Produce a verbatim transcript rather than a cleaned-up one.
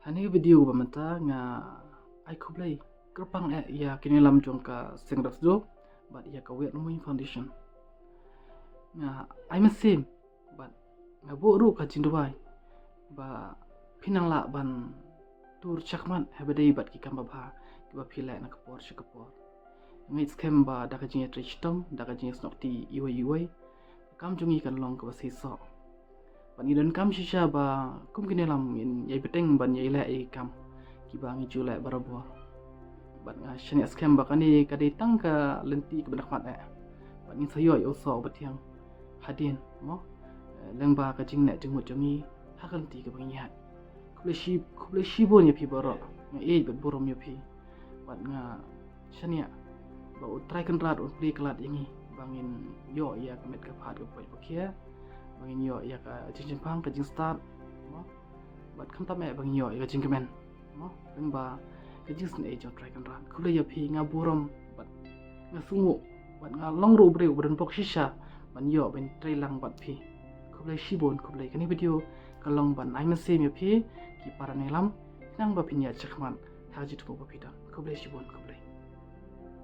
Ani video ba mynta nga ai khublei kyrpang eh ïa kine lam jong ka Seng Rasdo bad ïa ka Wet Rymmuin Foundation. Nga ai mynsiem bad nga buh ruh ka jingduwai ba phin nang lah ban tur shakhmat haba dei bad ki kam babha kiba phi leh na ka por sha ka por. Nga ngeit skhem ba da ka jingïatrei shitom, da ka jingïasnoh kti iwei iwei, ka kam jong ngi kan long kaba seisoh. Bad ngi donkam shisha ba kum kine lam ngin ïai bteng ban ïai leh ïa ki kam kiba ngi ju leh barabor. Bad nga shaniah skhem ba kane ka dei tang ka lynti kaba nyngkong eh. Bad ngin sa ïoh ïa u soh uba thiang hadien mo, eh, lyngba ka jingleh jingmut jong ngi ha ka lynti kaba ngi ïaid. Khublei shi, khublei shibun ïa phi baroh. Nga ïeit bad burom ïa phi. Bad nga shaniah ba U Trai Kynrad un plie kyllad ïa ngi ba ngin ïoh ïa ka met ka phad ka poi ba khia, ba ngin ïoh ïa ka jingjympang ka jingstad mo, bad khamtam eh ba ngin ïoh ïa ka jingkmen mo, lyngba ka jingsnei jong U Trai Kynrad. Khublei ïa phi, nga burom bad nga sngewnguh bad nga long ruh u briew ba don bok shisha ban ïoh ban trei lang bad phi. Khublei shibun, khublei. Kane video ka long ban ai mynsiem ïa phi ki para nongïalam khnang ba phin ïaid shakhmat ha ka jingthmu ba phi don. Khublei shibun, khublei.